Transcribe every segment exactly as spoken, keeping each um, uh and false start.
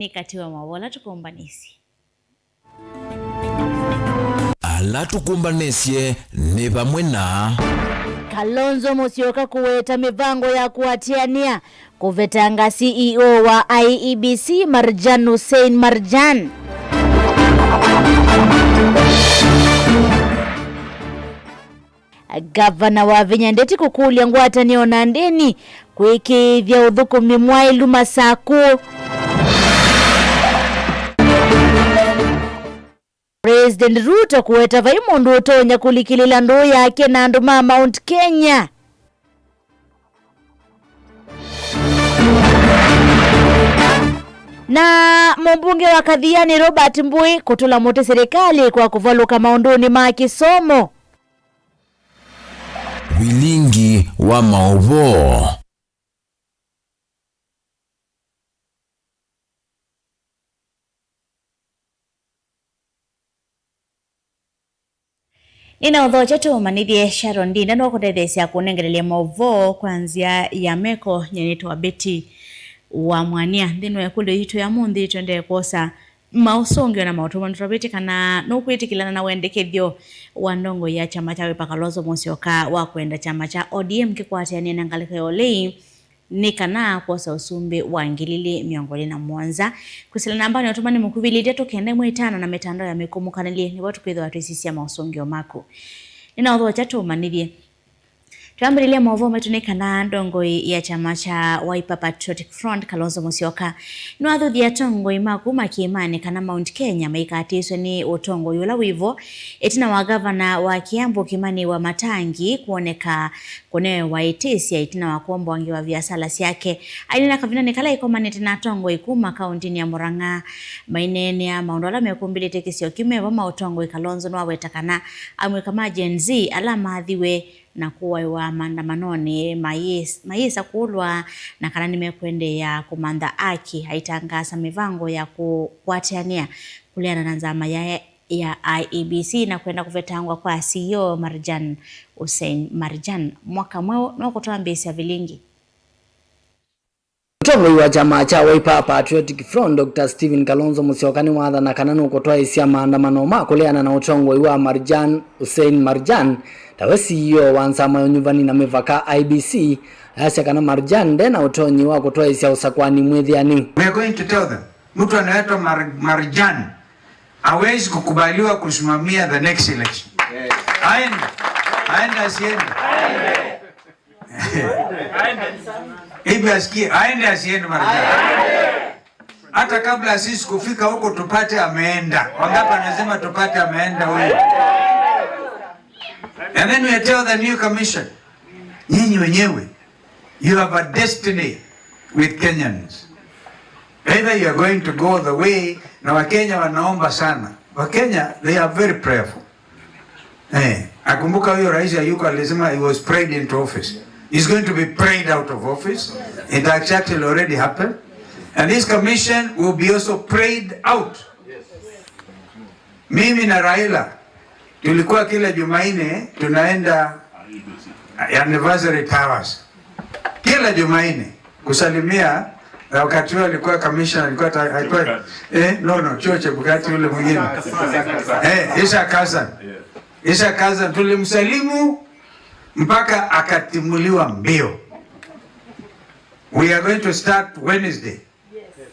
nĩ katĩ wa maũvoo ala tũkũmbanĩsye. Ala tũkũmbanĩsye nĩ vamwe na Kalonzo Musyoka kũweta mĩvango ya kũatĩanĩa kũvetanga C E O wa I E B C, Marjan Hussein Marjan. Ngavana wa Vinya Ndeti kũkũlya ngwatanĩo na ndĩni kwĩkĩĩthya ũthũkũmi mwaĩlu Masakũ. President Ruto kũweta vai mũndũ ũtonya kũlikĩlĩla ndũũ yake na andũ ma Mount Kenya. Na mũmbunge wa Kathiani Robert Mbui kũtũla mũtĩ silikalĩ kwa kũvalũka maũndũnĩ ma kĩsomo. Vilingi wa maũvoo. Nĩnaũthokya tũũmanyĩthye Sharon Ndinda nũkũtetheesya kũnengelelya maũvoo kwa nzĩa ya meko. Nyie nĩtawa Betty wa Mwania. Nthĩnĩ wa ĩkũlyo yitũ ya mũnthĩ, tũendee kwosa maũsũngĩo na maũtũmano twavĩtye kana nũkwĩtĩkĩlana na wendekethyo wa ndongoi ya kyama kya Wiper Kalonzo Musyoka wa kwenda kyama kya O D M kĩkwatĩanĩe na ngalĩko ya ũlei nĩ kana kwosa ũsumbĩ wa ngili ilĩ mĩongo ĩlĩ na mũonza. Kwĩsĩla nambanĩ ya ũtũmani mũkuvĩ ilĩ itatũ kenda ĩmwe ĩtano na mĩtandao ya mĩkũmũkanĩlye nĩvo tũkwĩthĩwa twĩsisya maũsũngĩo maku. Nĩnaũthokya tũũmanyĩthye. Twambĩlĩlya maũvoo maitũ nĩ kana ndongoi ya kyama kya Wiper Patriotic Front, Kalonzo Musyoka, nĩwathuthie atongoi ma kuma kĩĩmanĩ kana Mount Kenya maikatĩĩswe nĩ ũtongoi ũla wĩvo, ĩtina wa ngavana wa Kiambu, Kimani Wamatangi, kwoneka kũnewa ĩtĩsya ĩtina wa kwombwa ngewa viasala syake. Aineena kavindanĩ kala ĩkomanĩte na atongoi kuma kaũntĩnĩ ya Murang'a maineenea maũndũ ala mekũmbĩlĩte kĩsio kĩu mevo ma ũtongoi, Kalonzo nĩwaweta kana amũika ma Gen Z ala mathiwe na kũaĩwa maandamanonĩ mayĩs-, mayĩsa kũlwa na kana nĩmekũendeea kũmantha aki, aitangaasa mĩvango ya kũkwatĩanĩa kũleana na nzama ya, ya I E B C na kwenda kũvetangwa kwa C E O Marjan Hussein Marjan. Mwaka mweũ nũkũtwambĩĩsya vilingi. Mũtongoi wa kyama kya Wiper Patriotic Front, Doctor Stephen Kalonzo Musyoka nĩwathana kana nũkũtwaĩsya maandamano ma kũleana na ũtongoi wa Marjan Hussein Marjan, tawe C E O wa nzama ya ũnyuvani na mĩvaka, I E B C, ayasya kana Marjan nde na ũtonyi wa kũtwaĩsya ũsakũani mwĩthĩanu. We are going to tell them, mtu anaitwa Mar-, Marjan hawezi kukubaliwa kusimamia the next election. Aende, aende asiende. Hivi asikie, aende asiende Marjan. Hata kabla sisi kufika huko tupate ameenda. Wangapi anasema tupate ameenda huyo? And then we tell the new commission, nyinyi wenyewe, you have a destiny with Kenyans. Either you are going to go the way, na Wakenya wanaomba sana. Wakenya, they are very prayerful. Eh, akumbuka huyo rais hayuko, alisema he was prayed into office. He's going to be prayed out of office. It has actually already happened. And this commission will be also prayed out. Mimi na Raila tulikuwa kila Jumanne tunaenda anniversary towers. Kila Jumanne kusalimia, na wakati huo alikuwa commissioner, alikuwa ta-, alikuwa, eh, no, no, chuo cha Chebukati ule mwingine. Eh, Isaac Hassan. Isaac Hassan tulimsalimu mpaka akatimuliwa mbio. We are going to start Wednesday.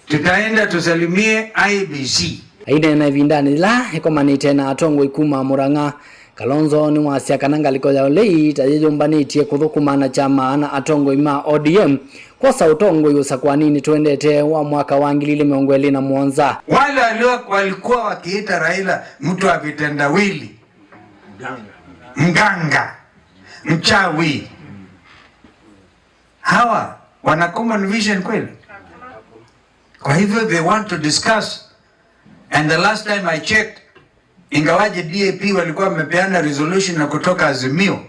Tũtaenda tũsalimie I E B C. Aineena ĩvindanĩ yĩla ĩkomanĩte na atongoi kuma Murang'a, Kalonzo nĩwasya kana ngalĩko ya ũlei ta yĩyũmbanĩtye kũthũkũma na kyama na atongoi ma O D M kwosa ũtongoi ũsakũaninĩ tũendete wa mwaka wa ngili ilĩ mĩongo ĩlĩ na mũonza. Wale walio-, walikuwa wakiita Raila mtu wa vitendawili, mganga, mchawi, hawa wana common vision kweli? Kwa hivyo they want to discuss. And the last time I checked, ingawaje D A P walikuwa wamepeana resolution na kutoka Azimio,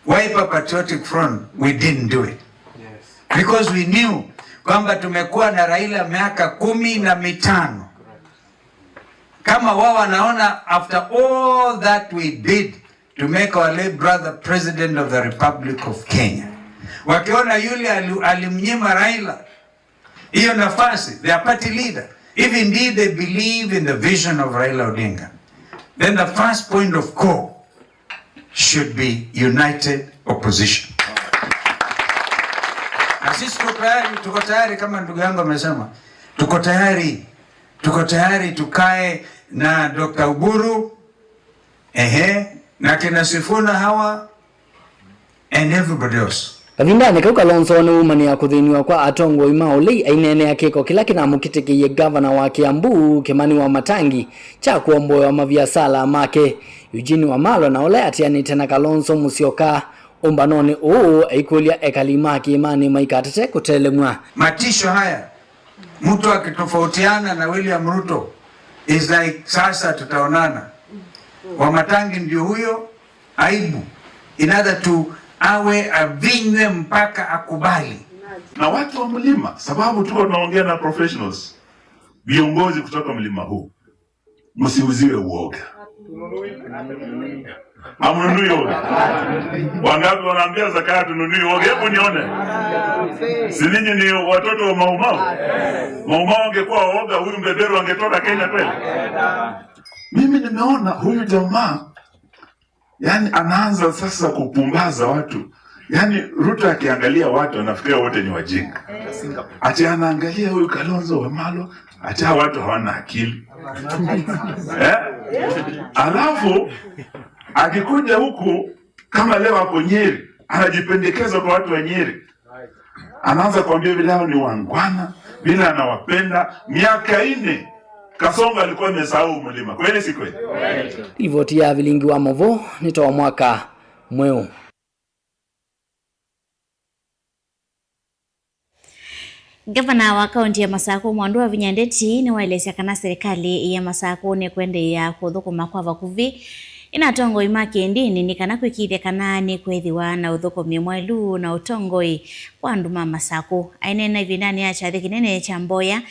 Wiper Patriotic Front, we didn't do it. Because we knew kwamba tumekuwa na Raila miaka kumi na mitano. Kama wao wanaona, after all that we did to make our late brother President of the Republic of Kenya, wakiona yule ali-, alimnyima Raila hiyo nafasi, their party leader, if indeed they believe in the vision of Raila Odinga, then the first point of call should be united opposition. Na sisi tuko tayari, tuko tayari kama ndugu yangu amesema, tuko tayari, tuko tayari tukae na Doctor Oburu, ehe, na kina Sifuna hawa, and everybody else. Kavindanĩ kau, Kalonzo nĩwumanĩa kũthĩniwa kwa atongoi ma ũlei, aineenea kĩko kĩla kĩnamũkitĩkĩie ngavana wa Kiambu, Kimani Wamatangi, kya kũomboewa maviasala make. Eugene Wamalwa, na ũla atianĩte na Kalonzo Musyoka ũmbanonĩ ũũ, aikũlya ekali ma kĩĩmanĩ maikatate kũtelemw'a. Matisho haya, mtu akitofautiana na William Ruto, is like, sasa tutaonana. Wamatangi ndio huyo, aibu. In order to awe avinywe mpaka akubali. Na watu wa mlima, sababu tuko tunaongea na professionals, viongozi kutoka mlima huu, msiuziwe uoga. Hamnunui uoga? Wangapi wanaambia Zakayo tununui uoga? Hebu nione. Si ninyi ni watoto wa Mau Mau? Mau Mau angekuwa waoga, huyu mbeberu angetoka Kenya kweli? Mimi nimeona huyu jamaa, yani, anaanza sasa kupumbaza watu. Yani, Ruto akiangalia watu anafikiria wote ni wajinga. Ati anaangalia huyu Kalonzo Wamalwa, ati hawa watu hawana akili. Eh? Alafu akikuja huku, kama leo ako Nyeri, anajipendekeza kwa watu wa Nyeri. Anaanza kuambia vile hao ni wangwana, vile anawapenda. Miaka nne, Kasongo alikuwa amesahau mlima. Kweli si kweli? Livoti ya vilingi wa maũvoo nĩ ta wa mwaka mweũ. Ngavana wa kaunti ya Masakũ, Mwandu wa Vinya Ndeti, nĩwaelesya kana serikali ya Masakũ nĩkũendeea kũthũkũma kwa vakuvĩ na atongoi ma kĩndĩnĩ nĩ kana kwĩkĩĩthya kana nĩkwĩthĩwa na ũthũkũmi mwaĩlu na ũtongoi kwa andũ ma Masakũ. Aineena ĩvindanĩ ya kyathĩ kĩnene kya mboya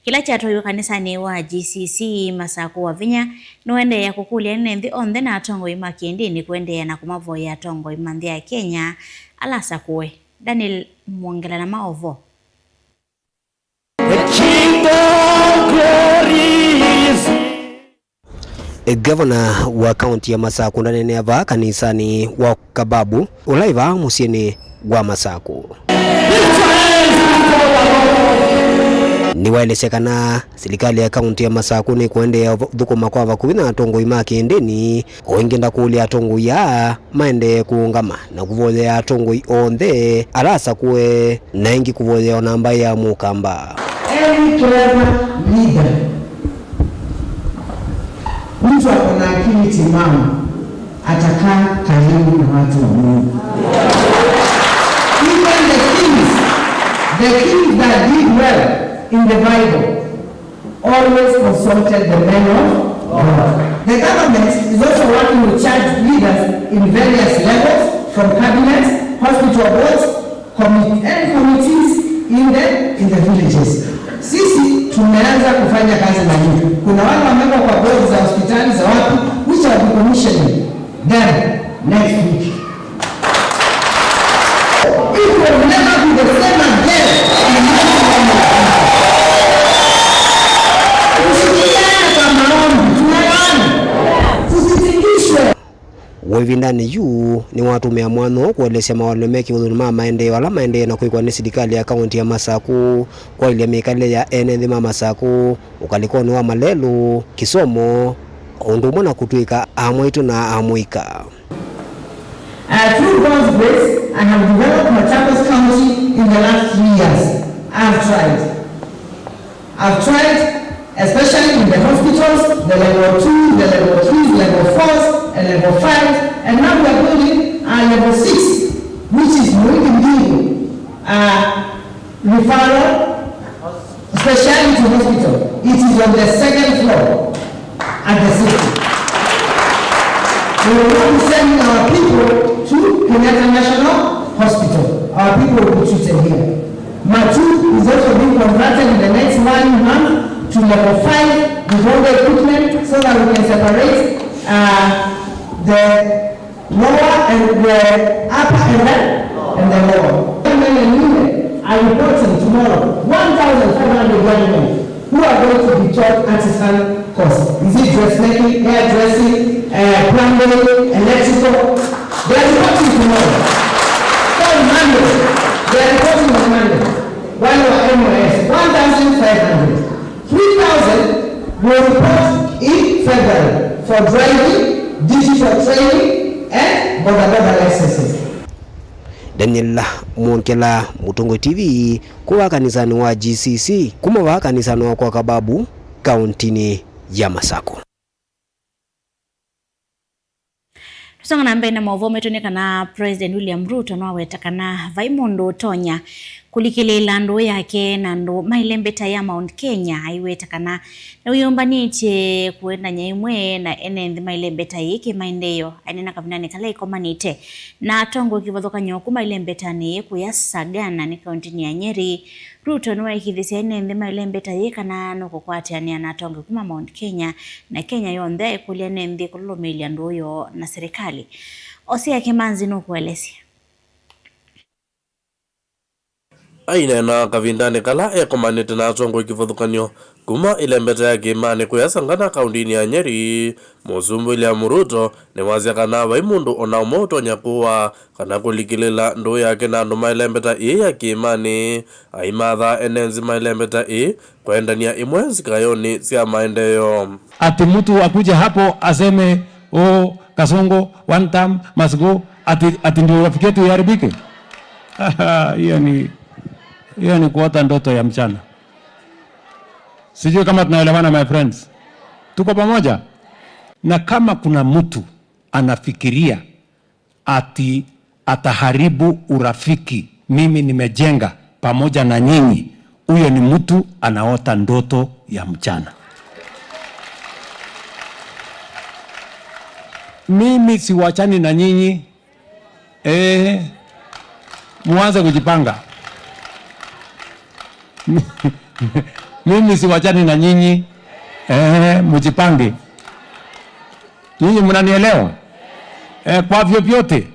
kĩla kyatwaiwe kanisanĩ wa G C C Masakũ, wa Vinya nũendeea kũkũlya ene nthĩ onthe na atongoi ma kĩndĩnĩ kũendeea na kũmavoya atongoi ma nthĩ ya Kenya ala asakũe. Daniel Mwongela na maũvoo. Ngavana wa kaunti ya Masakũ ndaneenea vaa kanisanĩ wa Kababu, ũla wĩ vaa mũsyĩnĩ wa Masakũ. Nĩwaelesya kana silikalĩ ya kaunti ya Masakũ nĩkũendeea ũthũkũma kwa vakuvĩ na atongoi ma kĩndĩnĩ, o ĩngĩ ndakũlya atongoi aa maendee kũũngama na kũvoyea atongoi onthe ala asakũe, na ĩngĩ kũvoyea o na mbaĩ ya Mũkamba. Any clever leader, mtu ako na akili timamu, atakaa karibu na watu wa Mungu. Even the kings, the kings that did well in the Bible, always consulted the men of God. The government is also working with church leaders in various levels, from cabinets, hospital boards, commit-, and committees in the, in the villages. Sisi tumeanza kufanya kazi na youth. Kuna wale wamewekwa kwa board za hospitali za wapi, which are decommissioning them next week. It will never be the same again. Tushikiane kwa maombi. Tunaelewana? Tusitingishwe. Wĩvindanĩ yu nĩwatũmĩa mwanya ũũ kũelesya mawalĩlo me kĩũthũnĩ ma maendeeo ala maendee na kwĩkwa nĩ silikalĩ ya kaunti ya Masakũ, kwaĩlya mĩkalĩle ya ene nthĩ ma Masakũ, ũkalĩkonĩ wa malelũ, kĩsomo, o ũndũ ũmwe na kũtw'ĩka amwaitũ na amũika. Uh, through God's grace, I have developed Machakos County in the last three years. I've tried. I've tried, especially in the hospitals, the level two, the level three, level four, and level five, and now we are building our level six, which is Muindi Mbingu, uh, referral, specialty hospital. It is on the second floor at the city. We will not be sending our people to Kenyatta National Hospital. Our people will be treated here. Matuu is also being converted in the next one month to level five with all the equipment so that we can separate, uh, the lower and the upper and the, and the lower. Many new are reporting tomorrow one thousand five hundred young men who are going to be taught artisan course. Is it dressmaking, hairdressing, uh, plumbing, electrical? They are reporting tomorrow. On Monday, they are reporting on Monday. Wale wa M O S, one thousand five hundred. Three thousand will report in February for driving, digital training, and bodaboda licenses. Daniel Mwongela, Mũtongoi T V, kuma kanisanĩ wa G C C, kuma vaa kanisanĩ wa kwa Kababu, kaũntĩnĩ ya Masakũ. Tũsonga na mbee na maũvoo maitũ nĩ kana President William Ruto nĩwaweta kana vai mũndũ ũtonya kũlikĩlĩĩla ndũũ yake na andũ maĩle mbeta ya Mount Kenya. Aiweta kana nĩwĩyũmbanĩtye kũendany'a ĩmwe na ene nthĩ maĩle mbeta ĩĩ kĩmaendeeo. Aineena kavindanĩ kala ĩkomanĩte na atongoi kĩvathũkany'o kuma ĩle mbetanĩ ĩĩ kũya Sagana nĩ kaũntĩnĩ ya Nyeri. Ruto nĩwaĩkĩĩthĩsye ene nthĩ maĩle mbeta yĩĩ kana nũkũkwatĩanĩa na atongoi kuma Mount Kenya na Kenya yonthe aikũlya ene nthĩ kũlũlũmĩĩlya ndũũ yoo na serikali. Hosea Kimanzi nũkũelesya. Aineena kavindanĩ kala ekomanĩte na atongoi kĩvathũkany'o kuma ĩle mbeta ya kĩĩmanĩ kũya Sagana kaũntĩnĩ ya Nyeri, Mũsumbĩ William Ruto nĩwasya kana vai mũndũ o na ũmwe ũtonya kũaa kana kũlikĩlĩĩla ndũũ yake na andũ maĩle mbeta ĩĩ ya kĩĩmanĩ. Aimathaa ene nthĩ maĩle mbeta ĩĩ kũendany'a ĩmwe nzikayonĩ sya maendeeo. Ati mtu akuje hapo aseme, "Oh, Kasongo, one term must go," ati, ati ndio urafiki yetu iharibike? Hiyo ni, hiyo ni kuota ndoto ya mchana. Sijui kama tunaelewana, my friends. Tuko pamoja? Na kama kuna mtu anafikiria ati ataharibu urafiki mimi nimejenga pamoja na nyinyi, huyo ni mtu anaota ndoto ya mchana. Mimi siwachani na nyinyi. Eh, muanze kujipanga. Mimi siwachani na nyinyi. Eh, mujipange. Nyinyi mnanielewa? Eh, kwa vyovyote,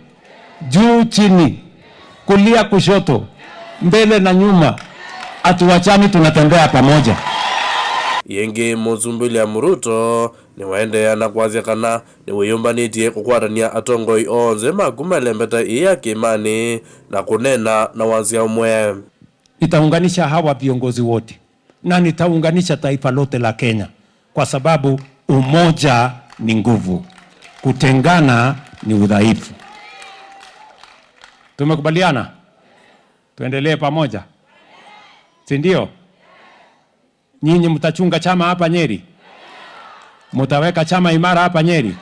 juu chini, kulia kushoto, mbele na nyuma, hatuachani, tunatembea pamoja. Yĩngĩ, Mũsumbĩ William Ruto nĩwaendeea na kwasya kana nĩwĩyũmbanĩtye kũkwatany'a atongoi onthe ma kuma ĩle mbeta ĩĩ ya kĩĩmanĩ na kũneena na wasya ũmwe. Nitaunganisha hawa viongozi wote na nitaunganisha taifa lote la Kenya, kwa sababu umoja ni nguvu, kutengana ni udhaifu. Tumekubaliana? Tuendelee pamoja, si ndio? Nyinyi mtachunga chama hapa Nyeri? Mtaweka chama imara hapa Nyeri?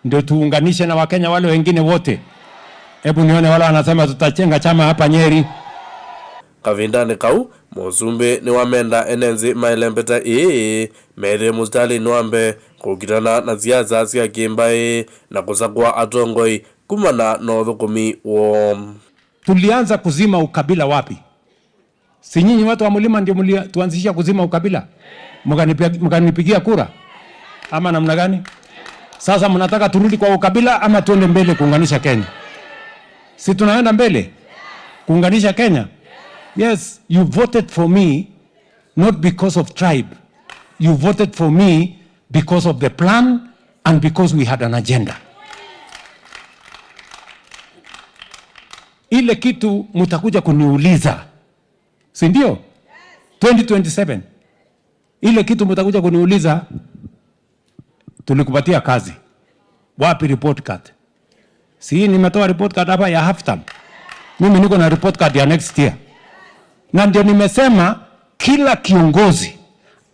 Ndio tuunganishe na Wakenya wale wengine wote. Hebu nione wale wanasema tutajenga chama hapa Nyeri. Kavindanĩ kau, Mũsumbĩ nĩwamenda ene nthĩ maĩle mbeta ĩĩ methĩe mũsitalĩnĩ wa mbee kũkitana na siasa sya kĩmbaĩ na kũsakũa atongoi kumana na ũthũkũmi woo. Tulianza kuzima ukabila wapi? Si nyinyi watu wa mlima ndio mlituanzishia kuzima ukabila? Mkanipi-, mkanipigia kura? Ama namna gani? Sasa mnataka turudi kwa ukabila ama tuende mbele kuunganisha Kenya? Si tunaenda mbele kuunganisha Kenya? Yes, you voted for me not because of tribe. You voted for me because of the plan and because we had an agenda. Ile kitu mtakuja kuniuliza, si ndio? Twenty twenty-seven. Ile kitu mtakuja kuniuliza, tulikupatia kazi. Wapi report card? Si hii nimetoa report card hapa ya half term. Mimi niko na report card ya next year. Na ndio nimesema kila kiongozi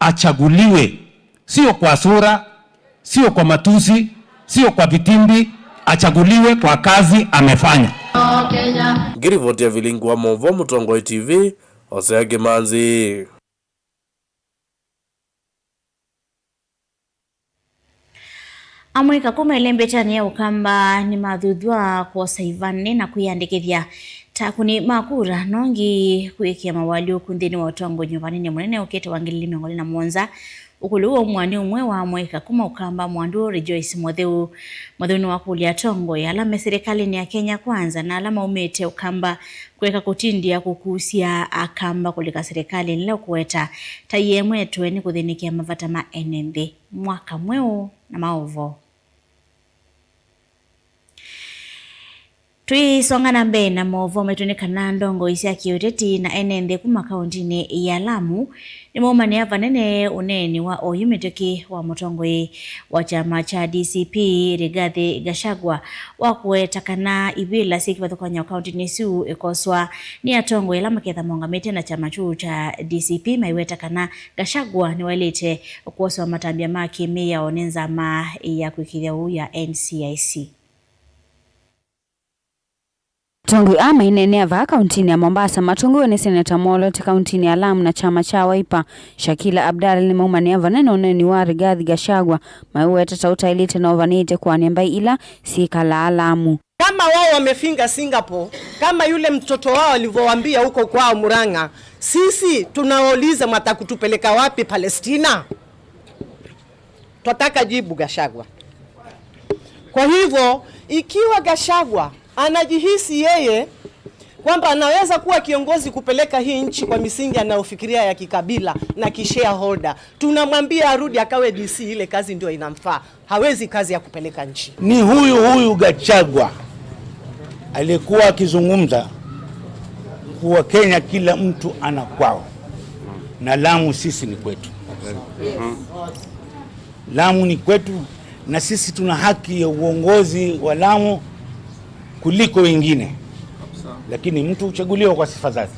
achaguliwe, sio kwa sura, sio kwa matusi, sio kwa vitimbi, achaguliwe kwa kazi amefanya. Ngiripoti ya vilingi wa maũvoo Mũtongoi T V, Hosea Kimanzi. Amũika kuma ĩlembetanĩ ya Ũkamba nĩmathuthw'a kwosa ivandĩ na kwĩyandĩkĩthya ta akũni ma kura, nongi kwĩkĩa mawalyũku nthĩnĩ wa ũtongoi nyuvanĩnĩ mũnene ũkĩte wa ngili ilĩ mĩongo ĩlĩ na mũonza, Ũkũlũ wa ũmũanĩ ũmwe wa mũika kuma Ũkamba Mwandu Rejoice Mũtheu. Mũtheu nĩwakũlya atongoi ala me silikalĩnĩ ya Kenya Kwanza na ala maumĩte Ũkamba kũeka kũtindĩa kũkusya Akamba kũlika silikalĩnĩ ĩla ũkũweta ta iemwetwe nĩ kũthĩnĩkĩa mavata ma ene nthĩ. Mwaka mweũ na maũvoo. Tũisonga na mbee na maũvoo maitũ nĩ kana ndongoi sya kĩũteti na ene nthĩ kuma kauntinĩ ya Lamu nĩmaumanĩa vanene ũneeni wa oyu mĩtũkĩ wa mũtongoi wa kyama kya D C P Rigathi Gachagua wa kũweta kana ivĩla syĩ kĩvathũkany'o kauntinĩ ĩsu ĩkoswa nĩ atongoi ala maketha maũngamĩte na kyama kyu kya D C P maiweta kana Gachagua nĩwaĩlĩte kwoswa matambya ma kĩmĩao nĩ nzama ya kwĩkĩĩthya ũu ya N C I C. Atongoi aa maineenea vaa kauntinĩ ya Mombasa matongoew'e nĩ Seneta Mwoloti kauntinĩ ya Lamu na kyama kya Wiper, Shakila Abdalla nĩmaumanĩa vanene ũneeni wa Rigathi Gachagua maiũweta ta ũtaĩlĩte na ũvanĩte kũanĩa mbaĩ ila syĩkalaa Lamu. Kama wao wamefinga Singapore, kama yule mtoto wao alivyowaambia huko kwao Murang'a, sisi tunawauliza, mtakutupeleka wapi Palestina? Twataka jibu Gachagua. Kwa hivyo, ikiwa Gachagua anajihisi yeye kwamba anaweza kuwa kiongozi kupeleka hii nchi kwa misingi anayofikiria ya kikabila na kishareholder, tunamwambia arudi akawe D C, ile kazi ndio inamfaa. Hawezi kazi ya kupeleka nchi. Ni huyu huyu Gachagua aliyekuwa akizungumza kuwa Kenya kila mtu ana kwao, na Lamu sisi ni kwetu. Lamu ni kwetu, na sisi tuna haki ya uongozi wa Lamu kuliko wengine, lakini mtu huchaguliwa kwa sifa zake.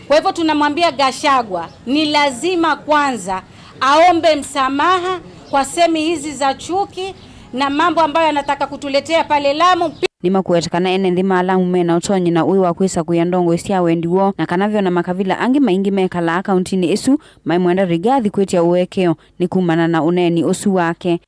Kwa hivyo tunamwambia Gachagua ni lazima kwanza aombe msamaha kwa semi hizi za chuki na mambo ambayo anataka kutuletea pale Lamu. Nĩmakũweta kana ene nthĩ ma Lamu mena ũtonyi na ũĩ wa kwĩsakũĩa ndongoi sya wendi woo, na kana ve o na makavila angĩ maingĩ mekalaa kauntinĩ ĩsu maimwenda Rigathi kwĩtya ũekeo nĩ kumana na ũneeni ũsu wake.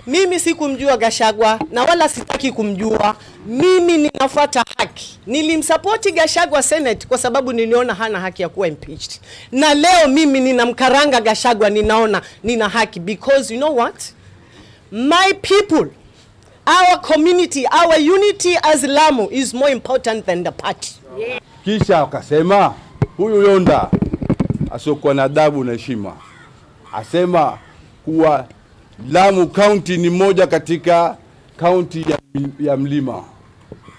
Mimi sikumjua Gachagua na wala sitaki kumjua. Mimi ninafuata haki. Nilimsapoti Gachagua Senate kwa sababu niliona hana haki ya kuwa impeached. Na leo mimi ninamkaranga Gachagua, ninaona nina haki, because you know what? My people, our community, our unity as Lamu is more important than the party. Kisha akasema, huyu Yonda asiokuwa na adabu na heshima, asema kuwa Lamu County ni moja katika kaunti ya, ya mlima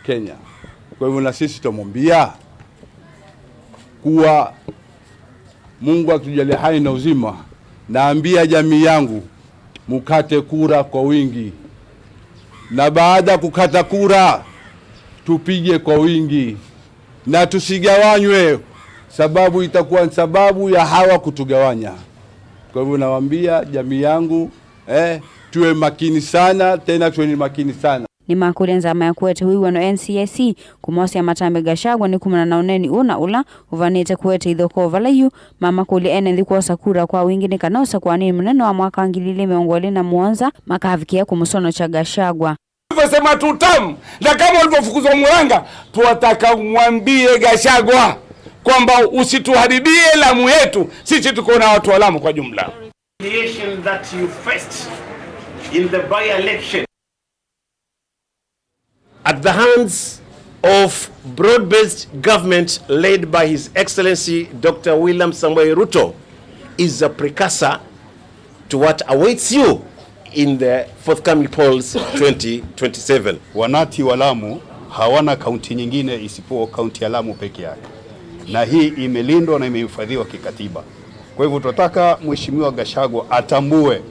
Kenya. Kwa hivyo na sisi tutamwambia kuwa Mungu akitujalia hai na uzima, naambia jamii yangu, mukate kura kwa wingi, na baada ya kukata kura, tupige kwa wingi na tusigawanywe, sababu itakuwa ni sababu ya hawa kutugawanya. Kwa hivyo nawaambia jamii yangu, eh, tuwe makini sana, tena tuwe ni makini sana. Nĩmakũlya nzama ya kũete wĩw'ano N C I C kũmosea matambe Gachagua nĩ kumana na ũneeni ũũ na ũla ũvanĩte kũete ithokoo vala yu, mamakũlya ene nthĩ kwosa kura kwa wingĩ nĩ kana ũsakũanĩnĩ mũnene wa mwaka wa ngili ilĩ mĩongo ĩlĩ na mũonza makavikĩa kũmũsonokya Gachagua. Ulivyosema two term, na kama ulivyofukuzwa Murang'a, tunataka umwambie Gachagua kwamba usituharibie Lamu yetu, sisi tuko na watu wa Lamu kwa jumla. Humiliation that you faced in the by-election at the hands of broad-based government led by His Excellency Doctor William Samoei Ruto is a precursor to what awaits you in the forthcoming polls twenty twenty-seven. Wananchi wa Lamu hawana kaunti nyingine isipokuwa kaunti ya Lamu peke yake, na hii imelindwa na imehifadhiwa kikatiba. Kwa hivyo, tunataka Mheshimiwa Gachagua atambue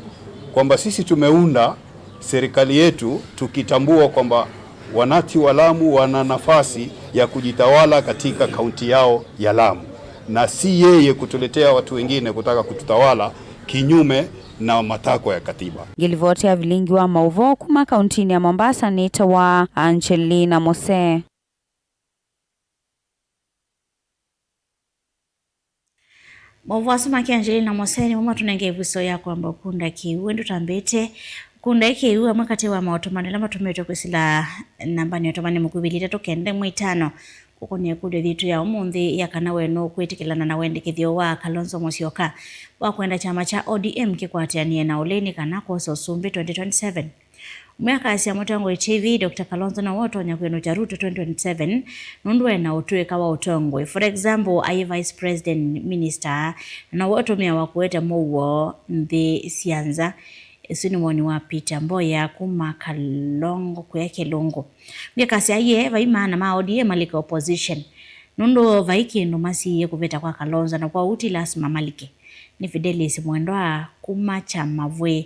kwamba sisi tumeunda serikali yetu tukitambua kwamba wananchi wa Lamu wana nafasi ya kujitawala katika kaunti yao ya Lamu, na si yeye kutuletea watu wengine kutaka kututawala kinyume na matakwa ya katiba. Ngĩlivoti ya vilingi wa maũvoo kuma kauntinĩ ya Mombasa nĩtawa Angelina Mose. Maũvoo asu make Angelina Mose nĩmo matũnenge ĩvuso ya kwamba ũkunda kĩw'ũ. Ĩndĩ ũtambĩte ũkunda kĩw'ũ, amwe katĩ wa maũtũmano ala matũmĩtwe kwĩsĩla nambanĩ ya ũtũmani mũkuvĩ ilĩ itatũ kenda ĩmwe itano Ũkũnie ĩkũlyo yitũ ya ũmũnthĩ ya kana we nũkwĩtĩkĩlana na wendekethyo wa Kalonzo Musyoka wa kwenda kyama kya O D M kĩkwatĩanĩe na ũlĩnĩ kana kwosa ũsumbĩ twenty twenty-seven. Ũmwe akasya, Mũtongoi T V, Doctor Kalonzo nowe ũtonya kwĩnũkya Ruto twenty twenty-seven nũndũ ena ũtũĩka wa ũtongoi. For example, aĩ Vice President Minister, na nowe ũtũmĩawa kũete mũuo nthĩ sya nza. Ũsu nĩ woni wa Peter Mboya kuma Kalongo kwĩ Kĩlũngũ. Ũngĩ akasya, aiee, vai maana ma O D M malike opposition nũndũ vai kĩndũ masiĩĩe kũvĩta kwa Kalonzo, na kwoou ti lasima malike. Nĩ Fidelis Mwendwa kuma Kyamavwĩ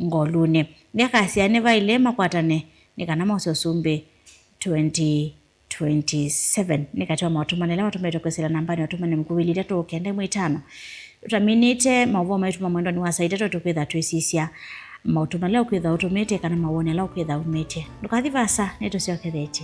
Ngolunĩ. Ũngĩ akasya, nĩvaĩle makwatane nĩ kana mose ũsumbĩ twenty twenty-seven. Nĩ katĩ wa maũtũmani ala matũmĩtwe kwĩsĩla nambanĩ ya ũtũmani mũkuvĩ ilĩ itatũ kenda ĩmwe itano. Tũtaminĩte maũvoo maitũ ma mwendonĩ wa saa itatũ, tũkwĩtha twĩsisya maũtũmani ala ũkwĩtha ũtũmĩte kana mawoni ala ũkwĩtha umĩtye. Ndũkathi vaasa, nĩtũsyokethetye.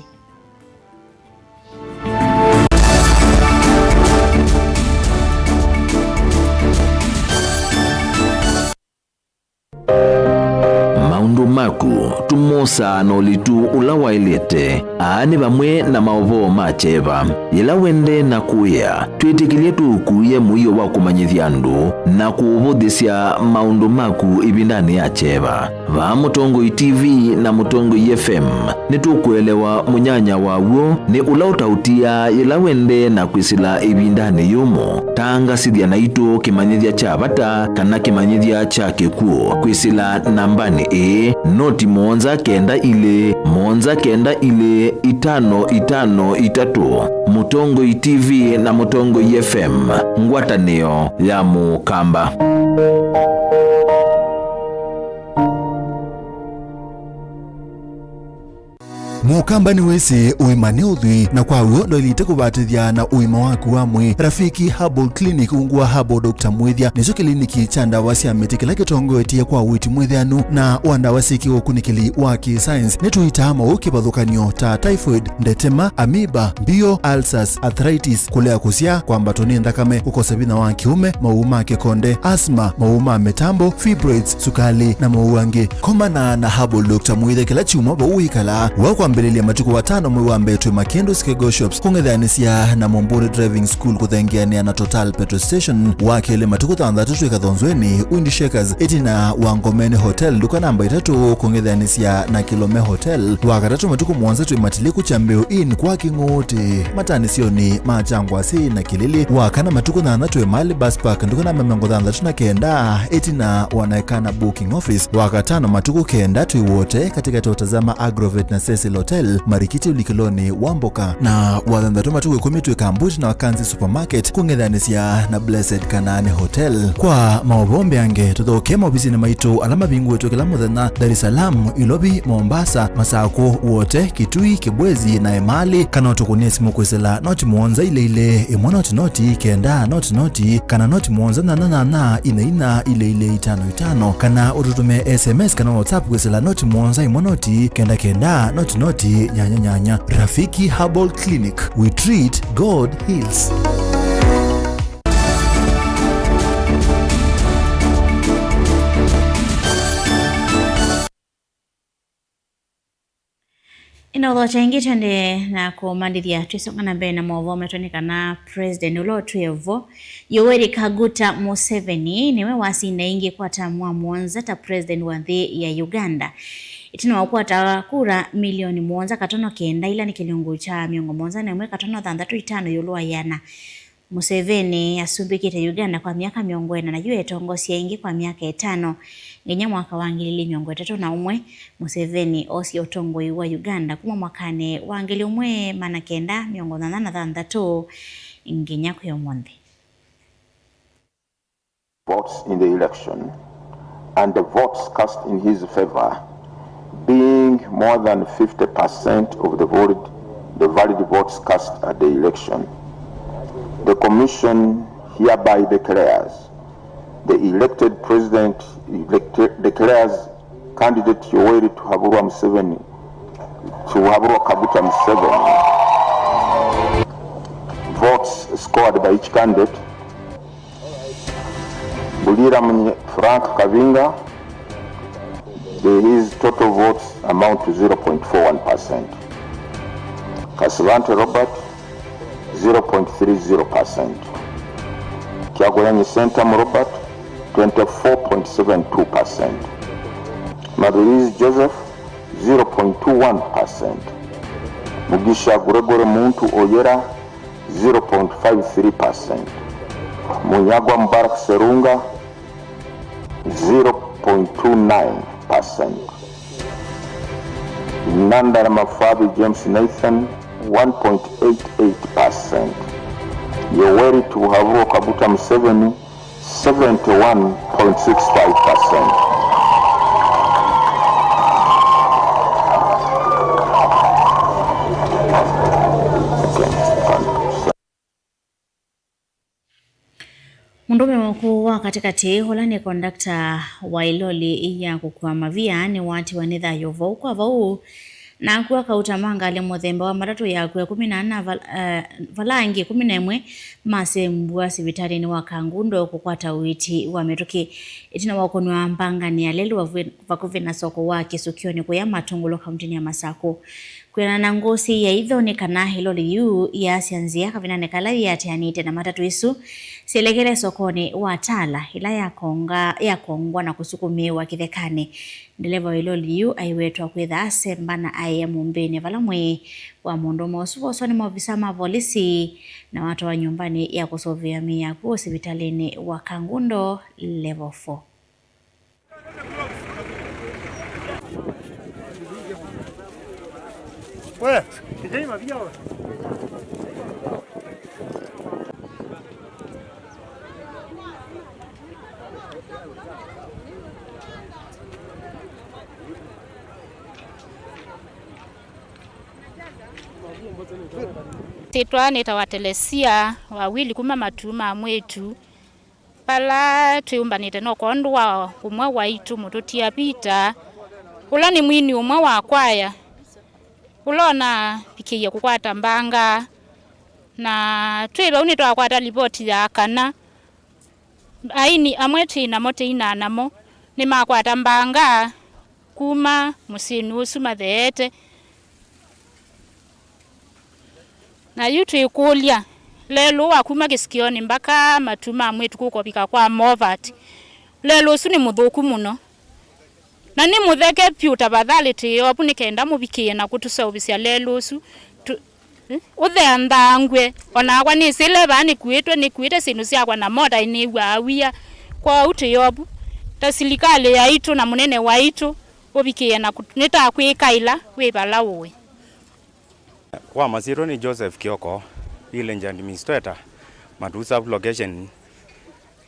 Maũndũ maku tũmosaa na ũlitu ũla waĩlĩte. Aa nĩ vamwe na maũvoo ma kyeva. Yĩla wendee na kũĩa, twĩtĩkĩlye tũũkuĩe mũio wa kũmanyĩthya andũ na kũũvũthĩsya maũndũ maku ĩvindanĩ ya kyeva. Vaa Mũtongoi T V na Mũtongoi F M, nĩtũkũelewa mũnyanya waw'o nĩ ũla ũtaũtiaa yĩla wendee na kwĩsĩla ĩvindanĩ yũmũ. Tangasĩthya naitũ kĩmanyĩthya kya vata kana kĩmanyĩthya kya kĩkw'ũ kwĩsĩla nambanĩ ĩĩ, noti mũonza kenda ilĩ, mũonza kenda ilĩ, itano itano itatũ. Mũtongoi T V na Mũtongoi F M, ngwatanĩo ya Mũkamba. Mũkamba nĩwĩsĩ ũima nĩ ũthwii, na kwa w'o ndwaĩlĩte kũvatĩthya na ũima waku wa mwĩĩ. Rafiki Herbal Clinic ungu wa Herbal Doctor Mwĩthya nĩkyo kĩliniki kya ndawa sya mĩtĩ kĩla kĩtongoetye kwa ũiiti mwĩthĩanu na wa ndawa syĩ kĩũkunĩkĩli wa kĩ-science. Nĩtũitaa maũũ kĩvathũkany'o ta typhoid, ndetema, amoeba, mbio, ulcers, arthritis, kũlea kũsyaa, kwambatwa nĩ nthakame, kũkosa vinya wa kĩũme, maũũ ma kĩkonde, asthma, maũũ ma mĩtambo, fibroids, sukalĩ, na maũũ angĩ. Komana na Herbal Doctor Mwĩthya kĩla kyumwa vau wĩkalaa. Wa kwambĩlĩlya matukũ atano mwei wa mbee twĩ Makĩndũ Skego Shops kũng'ethanĩsya na Mũmbũnĩ Driving School kũthengeanĩa na Total Petrol Station. Wa kelĩ matukũ thanthatũ twĩ Kathonzweni, Wind Shakers, ĩtina wa Ngomeni Hotel, nduka namba itatũ kũng'ethanĩsya na Kilome Hotel. Wa katatũ matukũ mũonza twĩ Matiliku Kyambĩũ Inn kwa Kĩng'ũũtĩ, matanĩsyonĩ ma Kyangwasĩ na Kĩlĩlĩ. Wa kana matukũ thanthatũ twĩ Mali Bus Park, nduka namba mĩongo thanthatũ na kenda, ĩtina wa Naekana Booking Office. Wa katano matukũ kenda twĩ Wote, katĩkatĩ wa Tazama Agrovet na Cecil Hotel, Marikiti ũlikĩlonĩ wa Mboka. Na wa thanthatũ matukũ ĩkũmi twĩ Kambuti na Wakanzi Supermarket, kũng'ethanĩsya na Blessed Kanaani Hotel. Kwa maũvoo mbeange, tũthokee maovisinĩ maitũ ala mavingũĩtwe kĩla mũthenya, Dar es Salaam, Ilovi, Mombasa, Masakũ, Wote, Kitui, Kibwezi na Emali, kana ũtũkũnĩe simũ kwĩsĩla noti mũonza ilĩ ilĩ, ĩmwe noti noti, kenda noti noti, kana noti mũonza nyanya nyanya, ina ina, ilĩ ilĩ, itano itano, kana ũtũtũmĩe S M S kana WhatsApp kwĩsĩla noti mũonza ĩmwe noti, kenda kenda, noti noti, nyanya nyanya. Rafiki Herbal Clinic, we treat, God heals. Ĩna ũthokya ĩngĩ, twende na kũmandĩthya twĩsonga na mbee na maũvoo metũ nĩ kana President ũla ũtwĩe vo, Yoweri Kaguta Museveni, nĩwe wasinda ĩngĩ kwa tamu wa mũonza ta President wa nthĩ ya Uganda, ĩtina wa kũkwata kura milioni mũonza katono kenda, ila nĩ kĩlungu kya mĩongo mũonza na ĩmwe katono thanthatũ itano ĩũlũ wa ĩana. Museveni asumbĩkĩte Uganda kwa myaka mĩongo ĩna, na yu etongosya ĩngĩ kwa myaka ĩtano, nginya mwaka wa ngili ilĩ mĩongo ĩtatũ na ũmwe. Museveni oosie ũtongoi wa Uganda kuma mwakanĩ wa ngili ũmwe maana kenda mĩongo nyanya na thanthatũ nginya kwĩ ũmũnthĩ. Votes in the election and the votes cast in his favor being more than fifty percent of the valid, the valid votes cast at the election. The Commission hereby declares the elected president, elect-, declares candidate Yoweri Tuhaburwa Museveni, Tuhaburwa Kaguta Museveni. Votes scored by each candidate. Buliramunye Frank Kavinga, the, his total votes amount to zero point four one percent. Kasibante Robert, zero point three zero percent. Kyagulanyi Sentamu Robert, twenty-four point seven two percent. Mabirizi Joseph, zero point two one percent. Mugisha Gregory Muntu Oyera, zero point five three percent. Munyagwa Mubarak Serunga, zero point two nine percent. Nandala Mafabi James Nathan, one point eight eight percent. Yoweri Tibuhaburwa Kaguta Museveni, seventy-one point six five percent. Mũndũũme mũkũũ wa katĩkatĩ, ũla nĩ kondakta wa ĩloli ya kũkua mavia, nĩwatiwa nĩ thayũ vau kwa vau, na akw'a kauta ma ngalĩ mũthemba wa matatũ ya akw'a ĩkũmi na ana val-, eh, vala angĩ ĩkũmi na ĩmwe masembwa sivitalĩnĩ wa Kangundo kũkwata ũiiti wa mĩtũkĩ. Ĩtina wa ũkũnwa mbanganĩ ya lelũ vakuvĩ, vakuvĩ na soko wa Kĩsũkĩonĩ kũya Matũngũlũ kauntinĩ ya Masakũ. Kwĩanana na ngũsĩ ya itho nĩ kana ĩloli yĩu yaasya nzĩa kavindanĩ kala yĩatĩanĩte na matatũ ĩsu syelekele sokonĩ wa Tala, ĩla yakonga-, yakongwa na kũsukumĩĩwa kĩthekanĩ. Ndeleva wa ĩloli yĩu aiwetwa kwĩtha asemba na aĩa mũmbĩnĩ vala mwĩĩ wa mũndũũme ũsu woswa nĩ maovisa ma volisi na watwawa nyũmbanĩ ya kũsũvĩa mĩĩ ya akw'ũ sivitalĩnĩ wa Kangundo Level four. Ĩsyĩtwa nĩtawa Telesia Wawili kuma Matuu ma Mwĩtu. Vala twĩũmbanĩte no kwondũ wa ũmwe waitũ, mũtũtia Peter, ũla nĩ mwini ũmwe wa kwaya, ũla ũnavikĩie kũkwata mbanga. Na twĩ vau nĩtwakwata livoti ya kana aini amwe twĩ namo tũinaa namo nĩmakwata mbanga kuma mũsyĩnĩ ũsu matheete. Na yu twĩkũlya, lelũ wa kuma Kĩsũkĩonĩ mbaka Matuu ma Mwĩtu kũka ũvika kwa Movat, lelũ ũsu nĩ mũthũku mũno. Na nĩ mũtheke vyũ, tafadhali twĩ ovu nĩ kenda mũvikĩe na kũtũseũvĩsya lelũ ũsu. Tu-, eh, ũthea nthangw'e. O nakwa nĩsĩ ĩla vaa nĩkuĩtwe, nĩkuĩte syĩndũ syakwa na mota nĩw'aa wia. Kwoou twĩ ovu ta silikalĩ yaitũ na mũnene waitũ ũvikĩe na kũt-, nĩtakwĩkaĩla wĩ vala ũĩ. Kwa masyĩtwa nĩ Joseph Kioko, Village Administrator, Matuu Sub Location.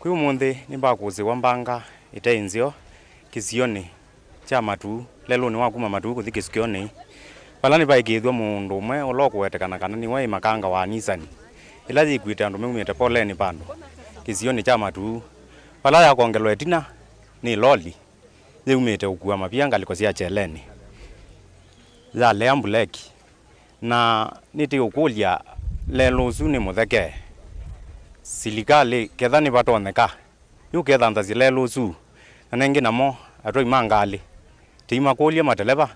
Kwĩ ũmũnthĩ nĩmbakũsĩwa mbanga ĩte nzeo kĩsionĩ kya Matuu, lelũnĩ wa kuma Matuu kũthi Kĩsũkĩonĩ, vala nĩvaĩkĩĩthw'a mũndũ ũmwe ũla ũkũwetekana kana nĩwe ĩ makanga wa Nissan, ĩla yĩkuĩte andũ maumĩte poleni vandũ kĩsionĩ kya Matuu, vala yakongelwa ĩtina nĩ loli yĩumĩte ũkua mavia ngalĩko sya kyelenĩ, yalea mbuleki. Na nĩtĩũkũlya, lelũ ũsu nĩ mũtheke? Silikalĩ, ketha nĩvatonyeka, yũkethanthasye lelũ ũsu. Na nengĩ namo atwai ma ngalĩ, tĩimakũlya mateleva,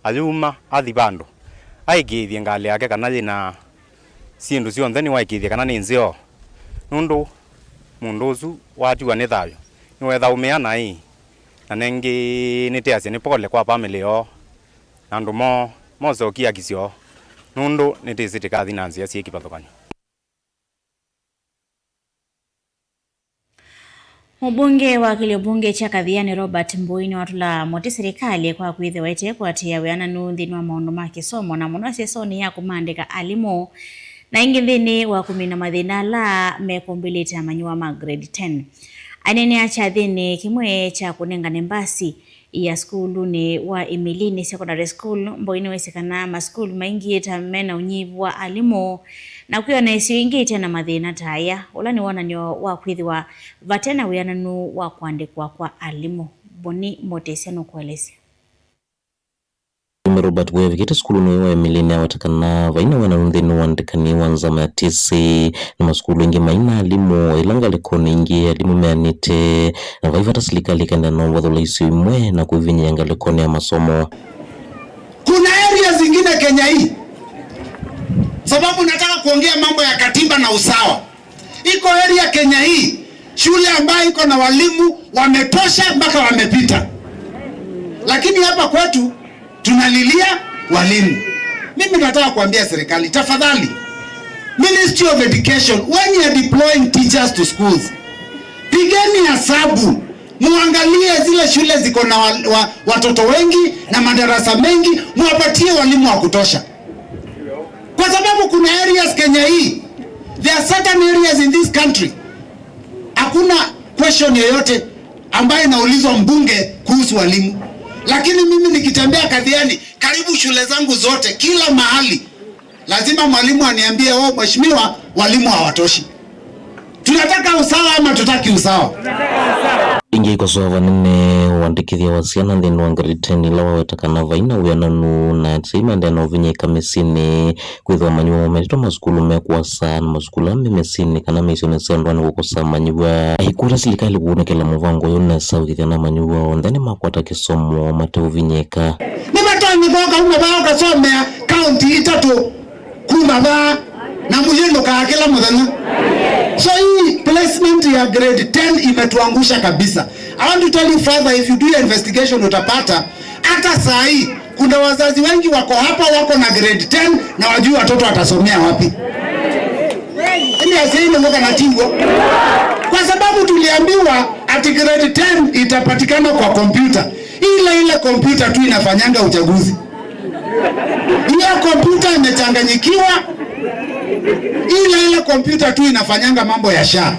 ayuma athi vandũ, aĩkĩĩthye ngalĩ yake kana yĩ na syĩndũ syonthe, nĩwaĩkĩĩthye kana nĩ nzeo. Nũndũ mũndũ ũsu watiwa nĩ thayũ, nĩwethaũmĩa naĩ. Na nengĩ nĩtĩasya nĩ pole kwa famĩlĩ yoo. Na andũ moo mose ũkiakisyo, nũndũ nĩtĩsĩ tĩkathi na nzĩa syĩ kĩvathũkany'o. Mũmbunge wa kĩlio mbunge kya Kathiani Robert Mbui nĩwatũla mũtĩ silikalĩ kwa kwĩthĩwa ĩtekwatĩĩa wĩananu nthĩnĩ wa maũndũ ma kĩsomo, na mũno ĩsesonĩ ya kũmaandĩka alimũ, na ĩngĩ nthĩnĩ wa kũmina mathĩna ala mekũmbĩlĩte amanyĩw'a ma grade ten. Aneenea kyathĩnĩ kĩmwe kya kũnengane mbasi ya sukulunĩ wa Imilini Secondary School, Mboi nĩwĩsĩ kana masukulu maingĩ ta mena ũnyivu wa alimũ, na kwĩona isio ingĩ ite na mathĩna ta aya, ũla nĩ wonany'o wa kwĩthĩwa vate na wĩananu wa kũandĩkwa kwa alimũ. Boni Motesya nũkũelesya. Robert wevikĩte sukulunĩ ũyũ wa Imilini aweta kana vai na wĩananu nthĩnĩ wa ũandĩkani wa nzama ya T C. Na masukulu aingĩ maina alimũ, ĩla ngalĩkonĩ ingĩ alimũ meanĩte, na vai vata silikalĩ ĩkenda na ũvathũla isio imwe na kwĩvinyĩĩa ngalĩkonĩ ya masomo. Kuna areas zingine Kenya hii, Sababu nataka kuongea mambo ya katiba na usawa. Iko area Kenya hii, shule ambayo iko na walimu wametosha mpaka wamepita. Lakini hapa kwetu tunalilia walimu. Mimi nataka kuambia serikali, tafadhali, Ministry of Education, when you are deploying teachers to schools, pigeni hesabu, muangalie zile shule ziko na wa, wa, watoto wengi na madarasa mengi, muwapatie walimu wa kutosha. Kwa sababu kuna areas Kenya hii, there are certain areas in this country, hakuna question yoyote ambayo inaulizwa mbunge kuhusu walimu. Lakini mimi nikitembea Kathiani, karibu shule zangu zote, kila mahali, lazima mwalimu aniambie, "Oh, mheshimiwa, walimu hawatoshi." Tunataka usawa ama tutaki usawa? Ĩngĩ ikosoa vanene ũandĩkĩthya wa syana nthĩnĩ wa grade ten, ila waweta kana vai na wĩananu na asyai maendee na ũvinyĩĩka mĩsyĩnĩ, kwĩthĩwa amanyĩw'a maendetwe masukulu me kũasa na masukulu ala me mĩsyĩnĩ kana mĩisyonĩ sya ndũanĩ kũkosa amanyĩw'a. Aikũlya silikalĩ kũũnĩkĩla mũvango ũyũ nesa ũkĩthya na amanyĩw'a onthe nĩmakwata kĩsomo mateũvinyĩĩka. Nĩvatonyeka ũkauma vaa ũkasomea kaunti itatũ kuma vaa, na mũyĩndũkaa kĩla mũthenya. So hii placement ya grade ten imetuangusha kabisa. I want to tell you further, if you do your investigation, utapata hata saa hii kuna wazazi wengi wako hapa, wako na grade ten na wajui watoto watasomea wapi. Ĩndĩ asyai nĩmũkanatigwo, kwa sababu tuliambiwa ati grade ten itapatikana kwa kompyuta, ile ile kompyuta tu inafanyanga uchaguzi. Hiyo kompyuta imechanganyikiwa, ile ile kompyuta tu inafanyanga mambo ya SHA.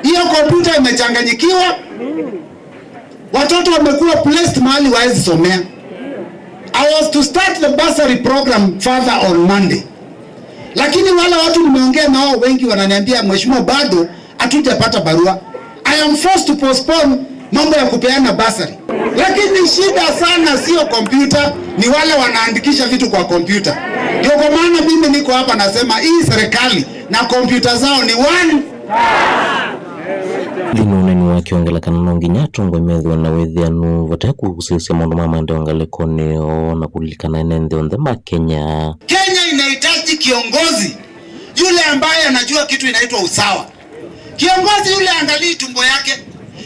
Hiyo kompyuta imechanganyikiwa, watoto wamekuwa placed mahali waezi somea. I was to start the bursary program further on Monday, lakini wale watu nimeongea nao wengi wananiambia, "Mheshimiwa, bado hatujapata barua." I am forced to postpone mambo ya kupeana bursary. Lakini shida sana sio kompyuta, ni wale wanaandikisha vitu kwa kompyuta. Ndio kwa maana mimi niko hapa nasema hii serikali na kompyuta zao ni one. Nthĩnĩ wa ũneeni wake, ongela kana no nginya atongoi methĩwe na wĩthĩanu vate kũsĩsya maũndũ ma maendeeo ngalĩkonĩ yoo na kũlilikana ene nthĩ onthe ma Kenya. Kenya inahitaji kiongozi yule ambaye anajua kitu inaitwa usawa. Kiongozi yule angalii tumbo yake.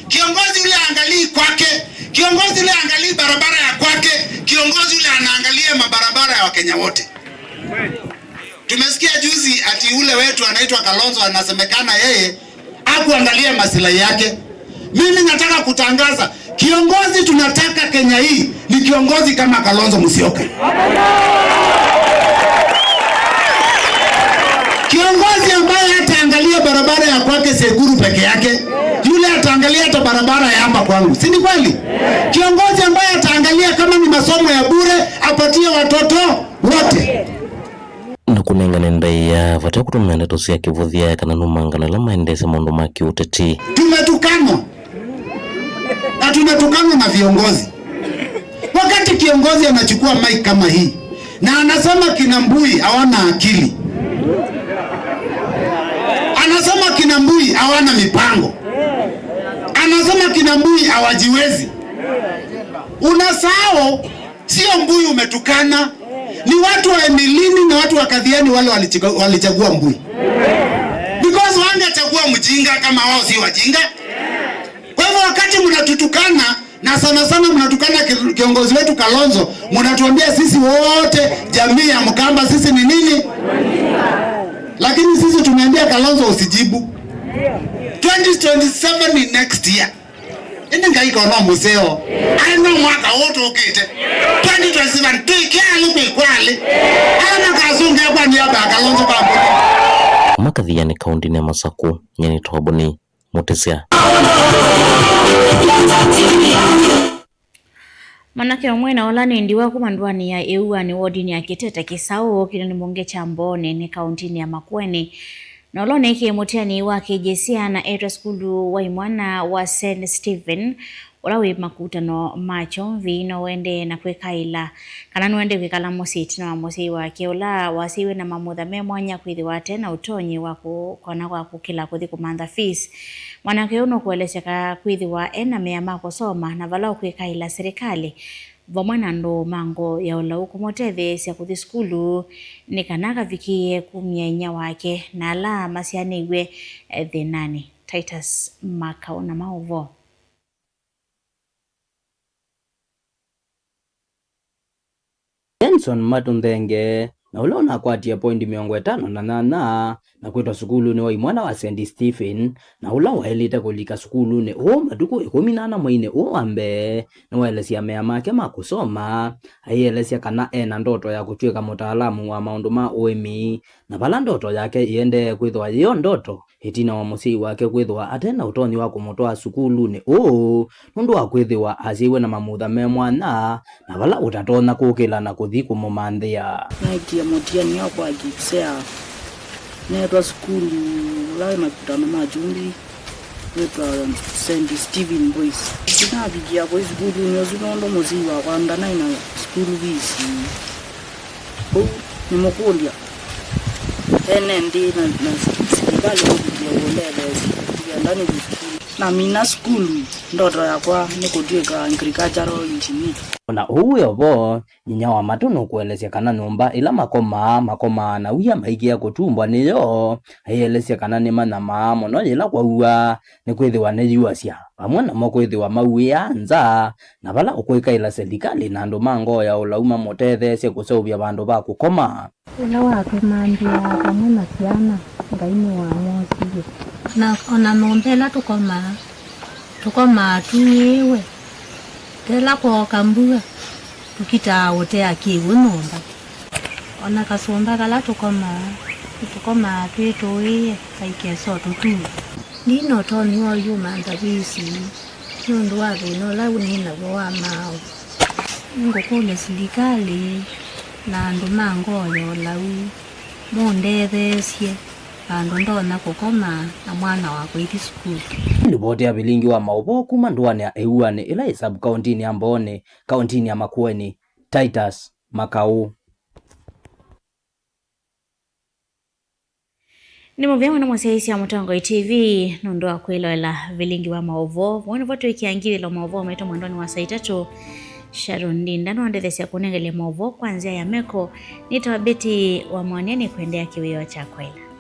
Kiongozi yule angalii kwake. Kiongozi yule angalii barabara ya kwake. Kiongozi yule anaangalia mabarabara ya Wakenya wote. Tumesikia juzi ati ule wetu anaitwa Kalonzo anasemekana yeye hakuangalia maslahi yake. Mimi nataka kutangaza, kiongozi tunataka Kenya hii ni kiongozi kama Kalonzo Musyoka. Kiongozi ambaye hataangalia barabara ya kwake Sekuru peke yake, yule ataangalia hata barabara ya hapa kwangu. Si ni kweli? Kiongozi ambaye ataangalia kama ni masomo ya bure, apatie watoto wote. Na kũnengane ndaĩa vate kũtũmĩa ndeto sya kĩvũthya kana numangano ĩla maendeesya maũndũ ma kĩũteti. Tumetukanwa. Na tumetukanwa na viongozi. Wakati kiongozi anachukua mic kama hii na anasema kina Mbui hawana akili, anasema kina Mbui hawana mipango, anasema kina Mbui hawajiwezi, unasahau sio Mbui umetukana, ni watu wa Emilini na watu wa Kathiani wale walichika-, walichagua Mbui. Because wangechagua mjinga kama wao si wajinga. Kwa hivyo wakati mnatutukana, na sana sana mnatukana ki-, kiongozi wetu Kalonzo, mnatuambia sisi wote jamii ya Mkamba sisi ni nini? Lakini sisi tumeambia Kalonzo usijibu. Twenty twenty-seven ni next year. Ĩndĩ Ngai ko no mũseo. Aĩ no mwaka ũũ tũkĩte. Twenty twenty-seven, twĩkĩalĩ kwĩ kwalĩ. Ala makasũngĩa kwa nĩamba Kalonzo kambuni. Makathianĩ kaũndĩnĩ ya Masakũ, nyie nĩ Twaboni Mũtĩsya. Mwanake ũmwe na ũla nĩ ndiwa kuma ndũanĩ ya Ĩuanĩ wodinĩ ya Kĩtete Kĩsaũ kĩnene mbunge kya Mboonĩ nĩ kaũndĩnĩ ya Makueni, na ũla ũneekie mũtianĩi wa K J C A na etwa sukulu wa imwana wa Saint Stephen, ũla wĩ makutano ma kyomvi, no ũendee na kwĩkaĩla kana nũendee kwĩkala mũsyĩ ĩtina wa mũsyai wake ũla wasyaĩwe na mamutha me mwanya kwĩthĩwa ate na ũtonyi wa kũ-, kona kwa kũkĩla kũthi kũmantha fees. Mwanake ũyũ nũkũelesya ka kwĩthĩwa e na mea ma kũsoma na vala ũkwĩkaĩla silikalĩ vamwe na andũ ma ngoo ya ũlau kũmũtetheesya kũthi sukulu nĩ kana akavikĩĩe kumya inyia wake na ala masyaanĩw'e thĩnanĩ. Titus Makau na maũvoo. Benson Matũ Nthenge, na ũla ũnakwatie poindi mĩongo ĩtano na nyanya, na kwĩtwa sukulunĩ wa imwana wa Saint Stephen, na ũla waĩlĩte kũlika sukulunĩ ũũ matukũ ĩkũmi na ana mweinĩ ũũ wa mbee, nĩwaelesya mea make ma kũsoma, aielesya kana e na ndoto ya kũtw'ĩka mũtaalamu wa maũndũ ma ũĩmi, na vala ndoto yake ĩendee kwĩthĩwa yĩyo ndoto, ĩtina wa mũsyai wake kwĩthĩwa ate na ũtonyi wa kũmũtwaa sukulunĩ ũũ nũndũ wa kwĩthĩwa asyaiwe na mamutha me mwanya na vala ũtatonya kũkĩla na kũthi kũmũmanthĩa. Naekie mũtiani wa kwa KPSEA neetwa sukulu ũla wĩ makutano ma kyumbi wĩtwa Saint Stephen Boys. Ndinavikia kũi sukulunĩ ũsu nũndũ mũsyai wakwa ndanaĩ na school fees. Ũu nĩmũkũlya ene nthĩ na, na silikalĩ mavikie kũndetheesya nĩkenda nĩthi sukulu. Namina sukulu, ndoto yakwa nĩ kũtw'ĩka agricultural engineer. O na ũu wĩ o vo, nyinya wa Matũ nũkũelesya kana nyũmba ĩla makomaa, makomaa na wia maikĩa kũtumbwa nĩyo. Aielesya kana nĩmanyamaa mũno yĩla kwaua, nĩkwĩthĩwa nĩyuasya, vamwe namo kwĩthĩwa mauĩaa nza, na vala ũkwĩkaĩla selikalĩ na andũ ma ngoo ya ũlau mamũtetheesye kũseũvya vandũ va kũkoma. Ũla watũmanthĩaa vamwe na syana, Ngai nĩwamwosie. Na o na nyũmba ĩla tũkomaa, tũkomaa tuĩĩwe. Tela kwooka mbua, tũkitaa ũtea kĩw'ũ nyũmba. O na kasũmba kala tũkomaa, nĩtũkomaa twĩ tũĩĩe kaikesa ũtũtuma. Ndi na ũtonyi wa ũyũmantha visi nũndũ wa thĩna ũla nĩ naw'o wa maaũ. Nĩngũkũlya silikalĩ na andũ ma ngoo ya ũlau mũndetheesye vandũ ndonya kũkoma na mwana wakwa aithi sukulu. Nĩ livoti ya vilingi wa maũvoo kuma ndũanĩ ya Ĩuanĩ ĩla yĩ sub-kaũntinĩ ya Mbooni, kaũntinĩ ya Makueni. Titus Makau. Nĩ mũvea mũno mũsyaĩĩsya Mũtongoi T V nũndũ wa kwĩloela vilingi wa maũvoo. Vau nĩvo twĩkĩa ngilĩlo maũvoo maitũ mwendonĩ wa saa itatũ. Sharon Ndinda nũndetheesya kũnengelya maũvoo kwa nzĩa ya meko. Nĩtawa Betty wa Mwania, nĩkwendea kĩwĩoo kya kwaĩla.